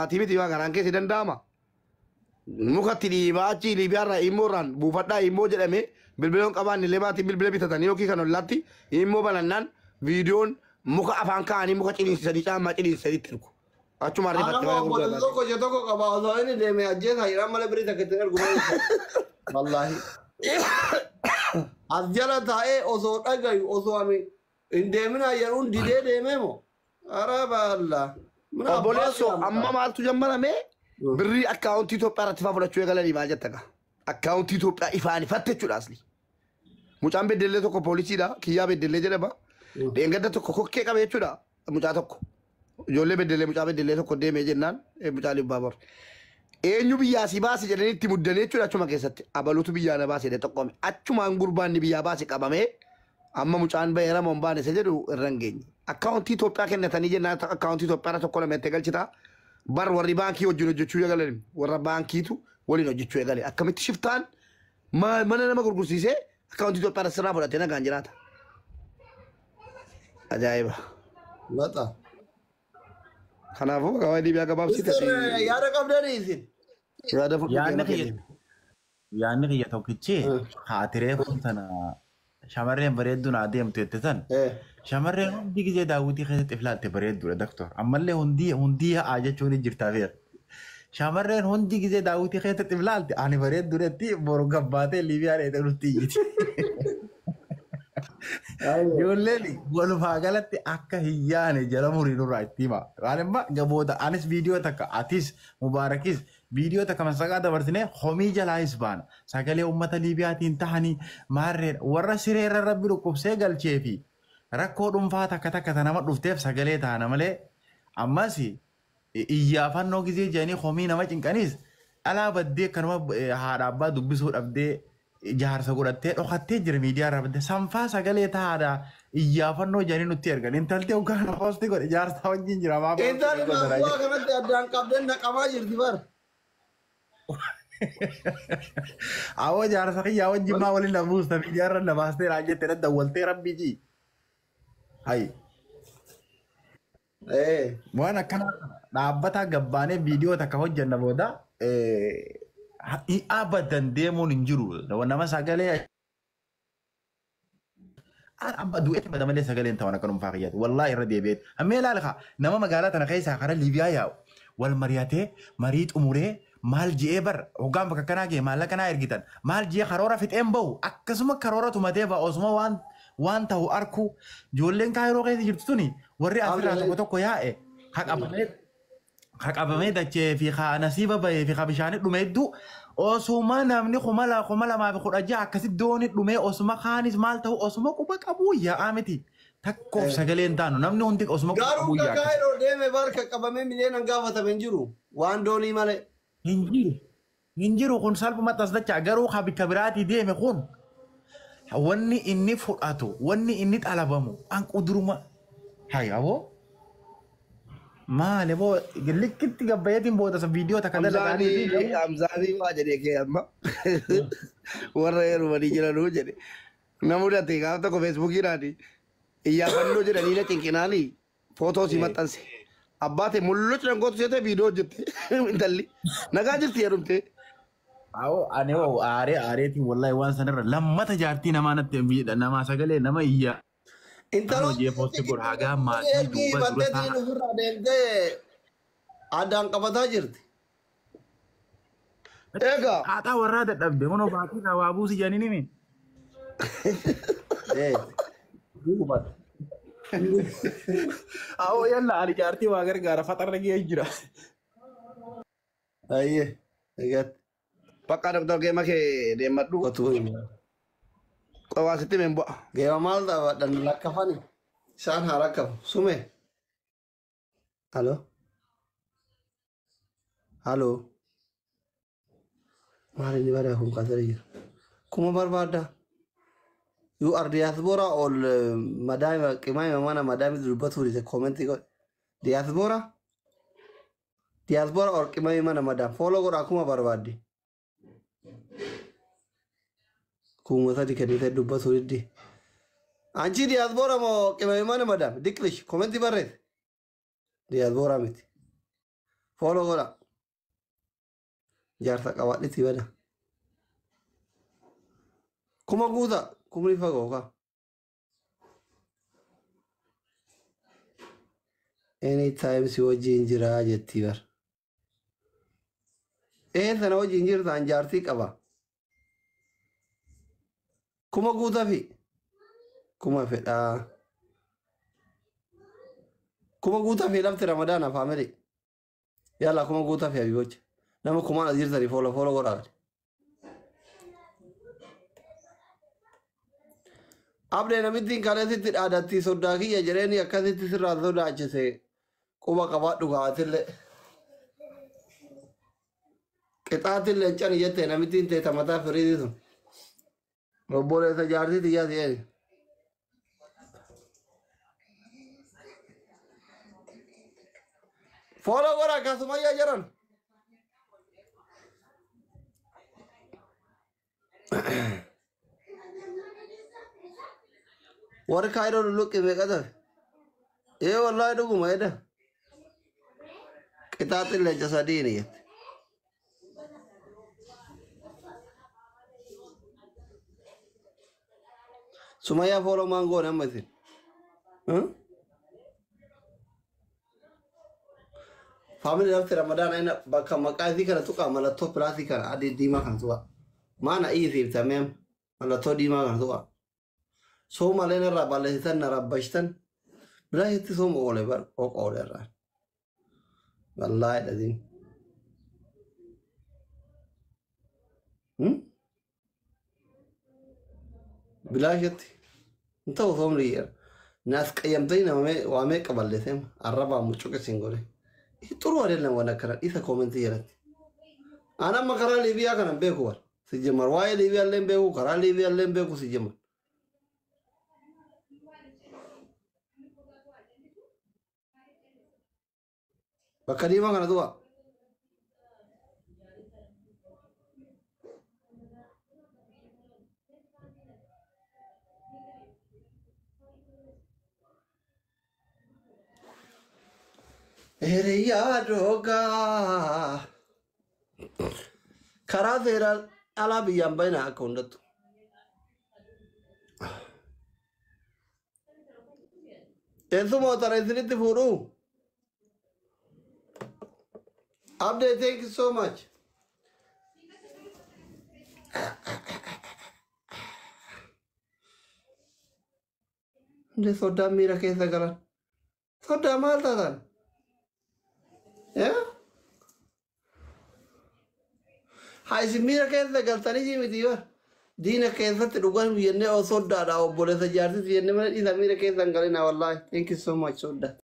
Maatii miti waa garaan keessi danda'ama. Mukatti dhiibaa achi Liibiyaarraa immoorraan buufadhaa immoo jedhamee bilbiloon qabaan illee maatiin bilbila bitatanii yookiin kan ollaatti immoo banannaan viidiyoon muka afaan kaa'anii muka ciniinsisanii caammaa ciniinsisanii itti ergu. Achumaan rifatte Anama malee obboleessa gurgurataa. tokko ishee tokko qaba osoo inni deeme ajjeesaa jedhan malee birii takka ittiin ergu malee. Wallaahi. As jala taa'ee osoo dhagayu osoo ani hin deeminaa jedhuun didee deemee moo? Ara baalla. Mana abbaa Obboleessoo jedhamu amma qaba. maaltu jammarame birrii akkaawuntii Itoophiyaa irratti faa fudhachuu eegalanii maal jetta gaa? Akkaawuntii Itoophiyaa ifaan ifatte jechuudha asli. Mucaan beddellee tokko poolisiidha. Kiyyaa beddellee jedhama. Dheengadda tokko kokkee qabe jechuudha. Mucaa tokko. Ijoollee beddellee mucaa beddellee tokko deemee jennaan mucaa libbaa bor. Eenyu biyyaa si baase jedhanii itti muddanii jechuudha achuma keessatti. Abaluutu biyyaa na baase jedhee tokkome. Achumaan gurbaan ni biyyaa baase qabamee amma mucaan baheera moo hin baane isa jedhu irra hin geenye. Akkaawuntii Itoophiyaa kennatanii jennaan akkaawuntii Itoophiyaa irra tokko lama itti galchitaa. Bar warri baankii wajjin hojjechuu eegalan warra baankiitu waliin hojjechuu eegale. Akkamitti shiftaan mana nama gurgursiisee akkaawuntii Itoophiyaa irra sirraa fudhatee nagaan jiraata. Ajaa'iba. Laxa. Kanaafuu gabaabaa Liibiyaa gabaabsite Mister yaada qabdanii isin. Yaada fudhu Yaadni deema kiyya kenne. Yaadni kiyya tokkichi haatiree kun tana shamarreen bareedduun haa deemtu jette san shamarreen hundi gizee daawwitii keessatti iflaatte bareedduudha doktor. Ammallee hundi hundi yaa'aa jechuun hin jirtaa feera. Shamarreen hundi gizee daawwitii keessatti iflaalte ani bareedduudhatti boru gabbaatee Liibiyaa dheedee nutti iyyiti. Ijoolleen walumaa galatti akka hin yaane jala murii nurraa itti hima. Waan immoo gaboota anis viidiyoo takka atis Mubaarakis viidiyoo takka masaqaa dabarsinee homii jalaayis baana. Sagalee uummata Liibiyaatiin tahanii maarreedha. Warra sireerra rabbi dhukkubsee galchee fi rakkoo dhuunfaa takka takka ta nama dhufteef sagalee taana malee ammas iyyaafannoo gizee jedhanii homii nama cinqanis dhalaa baddee akkanuma haadha abbaa dubbisuu dhabdee jaarsa godhattee dhokattee jira miidiyaa irraa baddee sanfaa sagalee tahaadha iyyaafannoo jedhanii nutti ergan intalti hoggaa poosti godhe jaarsa wajjin jira maa poosti Intalli godhe maafuwaa kanatti addaan qabdeen naqamaa jirti bar. Awwa jaarsa kiyyaa wajjin maa waliin na buusta miidiyaa irra na baastee naan jette na dawwaltee rabbii jii. Hayi. Waan akkana dhaabbata gabbaanee viidiyoo takka hojjenna booda abadan deemuun hin jiru. Nama sagalee abba du'eetti bada malee sagaleen ta'an akka dhuunfaa kiyyaatti. Wallaahi irra deebi'eet. Hammee ilaali kaa nama magaalaa tana keessaa karaa Liibiyaa yaa'u wal mari'atee marii xumuree maal ji'ee bar hoggaan bakka kanaa ga'e maallaqa naa ergitan maal ji'ee karoora fixeen bahu akkasuma karoora tumatee ba'a osuma waan waan ta'u arku ijoolleen kaayiroo keessa jirtu tuni warri asirraa tokko tokko yaa'e haqabamee dachee fi haa nasiiba bahee fi haa bishaanii dhume hedduu osuma namni 2016 akkasitti doonii dhumee osuma kaanis maal ta'u osuma quba qabuu yaa'aa miti takkoof sagalee hin taanu namni hundi osuma quba Garuu qabuu ka yaa'a. Kaayiroo deeme bar ka qabamee miliyoonaan gaafatame hin jiru. Waan doonii malee. Hin jiru. Hin jiru kun salphumatti as dachaa garuu haa bikka biraatii deeme kun wanni inni fudhatu wanni inni xalabamu an quduruma hayaboo maali boo likkitti gabbayeetiin booda sa viidiyoo takka dalagaanii fi Hamzaanii Hamzaanii waa jedhee kee amma warra heerumanii jiranuu jedhe. Na mudate gaafa tokko feesbuukiidhaan iyyaafannoo jedhanii na cinqinaanii footoo si maxxanse. Abbaate mul'ucu dangootu seete viidiyoo hojjette intalli nagaa jirti heerumte. Awoo ani hoo aaree aareetiin wallahi waan sanarra lammata jaartii namaa natti miidha namaa sagalee nama iyyaa. Intaloon Hojii poosti godha hagaa maatii ergii duuba dura batteetiin ta'a. ofirraa deemtee addaan qabataa jirti. Egaa Haaxaa warraa dadhabde kunoo baatii kaa waa buusi jedhanii nimi. Awoo yalla ani jaartii waa gargaara faxarra ga'ee jira. Ayyee. Egaatti. Bakka doktor geema kee deemadhu Qotuu hin. qobaasitti meen bu'a. Geema maal taphadhan lakkafani. Isaan haa rakkafu. Sume. Halo. Halo. Maal inni badaa kun qaxaree jira. Kuma barbaadda. You are diaspora or madame qimama mana madame dubbatu dhiise comment godhe. Diaspora. Diaspora or qimama mana madame follow godha akkuma barbaadde. Kuma sadi kennitee dubbatu diddi. Anchi diaspora moo qimama mana madame diqlish comment barreesse. Diaspora miti. Follow godha. Jaarsa qabaadhitti bada. Kuma guuta kumni fagoo kaa. Anytime si wajjin jiraa jetti bar. Ee sana wajjin jirtaan jaartii qaba. Kuma guutaa fi kuma fedhaa. Kuma guutaa fi lafti Ramadaana faamili. Yalla kuma guutaa fi abiyocha. Nama kumaan as jirtanii follow follow godhaa. Abdee namittiin kaleessitti dhaadatti soddaa kiyya jedheeni akkasitti sirraa sodaachise quba qabaadhu gaatillee. Qixaatillee hin cani jettee namittiin teeta mataa firiitii sun. Obboleessa jaartii xiyyaa si'eeni. Follow godhaa akkasumayyaa jiran. Warri Kaayiroo lulluqqi meeqa tafe? Ee wallaahi dhuguma edha. Qixaaxin leenca sadiini jette. Sumayyaa follow maan goone amma isin. Faamilii lafti Ramadaana ina bakka maqaa isii kana tuqaa mallattoo piraasii kana adii diimaa kana tuqaa. Maana iisiiftamee amma mallattoo diimaa kana tuqaa. Sooma leen irraa balleessitan na rabbashtan bilaashitti sooma oole bar oqa oole irraa. Wallaahi dhadiin. Bilaashitti hin ta'u soomni jira. Naas qayyamtanii nama waa meeqa balleessee arrabaa mucuqe siin godhe. ጥሩ አይደለም። ወነከረ isa comment jalatti. An amma karaa Liibiyaa kana hin beeku bar. Sijjamar waa'ee Liibiyaa illee hin beeku karaa Liibiyaa illee hin beeku sijjamar. Bakka diimaa kana du'a. Hiriyaa dhogaa. Karaa seeraan alaa biyyaan bayna akka hundattu. Eessuma otara isinitti fuudhuu? Abdee thank you so much. Hundee soddaan miira keessa galan. Soddaa maal taatan? Haa isin miira keessa galtanii miti yoo diina keessatti dhugan jennee osoo soddaadha obboleessa jaartis jennee mana dhiisa miira keessa hin galinaa wallaahi. Thank you so much soddaa.